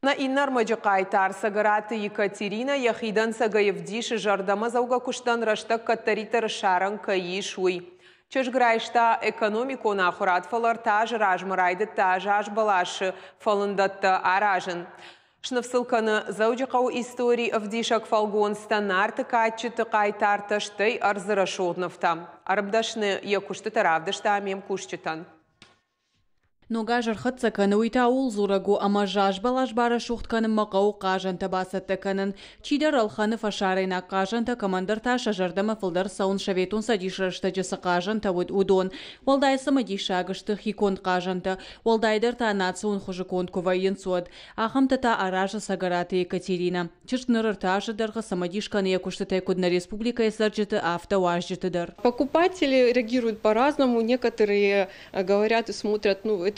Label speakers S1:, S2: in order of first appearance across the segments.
S1: Нӕ иннӕ ӕрмӕджы хъайтар Цӕгӕраты Екатеринӕ йӕхи дӕнцӕгӕй ӕвдисы, зӕрдӕмӕдзӕугӕ куыстӕн рӕстӕг кӕддӕриддӕр ссарӕн кӕй ис, уый. Чызг райста экономикон ахуырад, фӕлӕ 3 азы размӕ райдыдта заз бӕласы фӕлындӕттӕ аразын. Сныв сыл кӕны Дзӕуджыхъӕуы истори ӕвдисӕг фӕлгонцтӕ, Нарты кадджыты хъайтартӕ, стӕй ӕрдзы рӕсугъд нывтӕ. Ӕрмдӕсны йӕ куыстытӕ равдыста ме мкусджытӕн.
S2: Ног аз ӕрхӕццӕ кӕны, уый та ууыл дзурӕг у, ӕмӕ заз бӕлас барӕсугъд кӕнынмӕ хъӕуы хъазӕнтӕ бацӕттӕ кӕнын. Чидӕр ӕлхӕны фӕсарӕйнаг хъазӕнтӕ, кӕмӕндӕр та сӕ зӕрдӕмӕ фылдӕр цӕуынц, Советон Цӕдисы рӕстӕджы цы хъазӕнтӕ уыд, уыдон. Уӕлдай цымыдисаг сты хиконд хъазӕнтӕ, уӕлдайдӕр та национ хуызы конд куы вӕййынц, уӕд. Ахӕмтӕ та аразы Цӕгӕраты Екатеринӕ. Чызг ныр 3 азы дӕргъы цымыдис кӕны йӕ куыстытӕй куыд нӕ республикӕйы цӕрджыты, афтӕ уазджыты дӕр.
S3: Покупатели реагируют по-разному. Некоторые говорят и смотрят, ну, это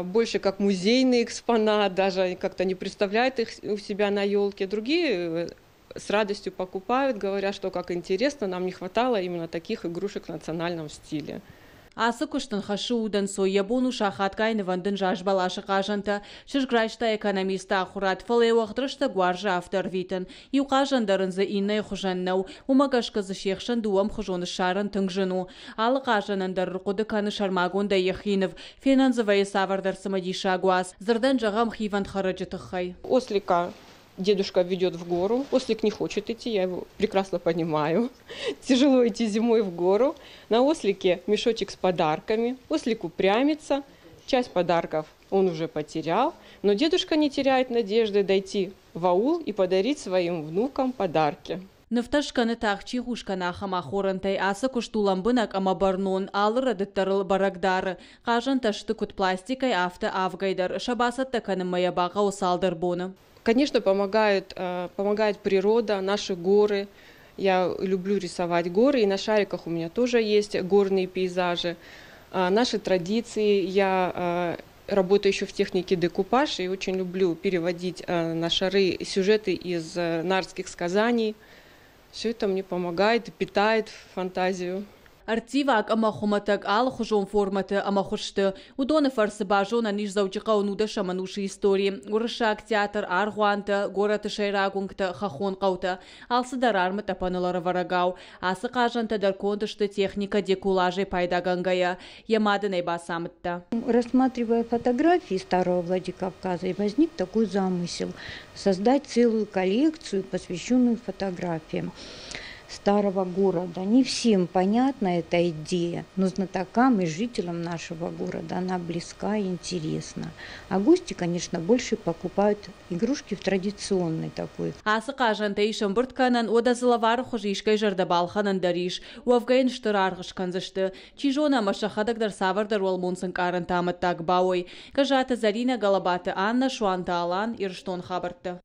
S3: больше как музейный экспонат, даже как-то не представляют их у себя на елке. Другие с радостью покупают, говорят, что как интересно, нам не хватало именно таких игрушек в национальном стиле.
S2: Ацы куыст ын хӕссы удӕнцой, йӕ бон у сахатгай нывӕндын заз бӕласы хъазӕнтӕ. Чызг райста экономисты ахуырад, фӕлӕ йӕ уӕгъд рӕстӕг уарзы афтӕ ӕрвитын. Иу хъазӕн дӕр ын дзы иннӕйы хуызӕн нӕу, уымӕ гӕсгӕ дзы се хсӕн дыууӕ ӕмхуызон ссарын тынг зын у. Алы хъазӕнӕн дӕр ӕрхъуыды кӕны сӕрмагондӕй йӕхи ныв. Фенӕн дзы вӕййы цавӕрдӕр цымыдисаг уац. Дзырдӕн зӕгъӕм, хивӕнд хӕрӕджы тыххӕй.
S3: Ослика дедушка ведет в гору. Ослик не хочет идти, я его прекрасно понимаю. Тяжело идти зимой в гору. На ослике мешочек с подарками. Ослик упрямится. Часть подарков он уже потерял, но дедушка не теряет надежды дойти в аул и подарить своим внукам подарки.
S2: Нывтӕ скӕны, тагъд чи хус кӕны, ахӕм ахорӕнтӕй. Ацы куыст у лӕмбынӕг ӕмӕ бӕрнон, алы рӕдыд дӕр ыл бӕрӕг дары. Хъазӕнтӕ сты куыд пластикӕй, афтӕ авгӕй дӕр. Сӕ бацӕттӕ кӕнынмӕ йӕ бахъӕуы цалдӕр боны.
S3: Конечно, помогает природа, наши горы. Я люблю рисовать горы, и на шариках у меня тоже есть горные пейзажи. Наши традиции. Я работаю еще в технике декупаж и очень люблю переводить на шары сюжеты из нартских сказаний. Все это мне помогает, питает фантазию.
S2: Ӕрттиваг ӕмӕ хуымӕтӕг алыхуызон формӕты ӕмӕ хуызты. Уыдоны фӕрцы базонӕн ис Дзӕуджыхъӕуы 19-ӕм ӕнусы истори. Уырыссаг театр, аргъуантӕ, горӕты сӕйраг уынгтӕ, хӕххон хъӕутӕ. Алцыдӕр армы тъӕпӕныл ӕрӕвӕрӕгау. Ацы хъазӕнтӕ дӕр конд сты техникӕ декулажӕй пайдагӕнгӕйӕ. Йӕ мад ын ӕй бацамыдта.
S4: Рассматривая фотографии старого Владикавказа, возник такой замысел – создать целую коллекцию, посвященную фотографиям старого города. Не всем понятна эта идея, но знатокам и жителям нашего города она близка и интересна. А гости, конечно, больше покупают игрушки в традиционной такой.
S2: Ацы хъазӕнтӕ ис ӕмбырд кӕнӕн, уӕдӕ дзы лӕвары хуызы искӕй зӕрдӕ балхӕнӕн дӕр ис. Уӕвгӕ йын стыр аргъ скӕндзысты. Чи зоны, ӕмӕ сӕхӕдӕг дӕр цавӕрдӕр уӕлмонц ӕнкъарӕнты амӕттаг бауой. Гӕззаты Зӕринӕ, Гӕлӕбаты Аннӕ, Суанты Алан, Ирыстон хабӕрттӕ.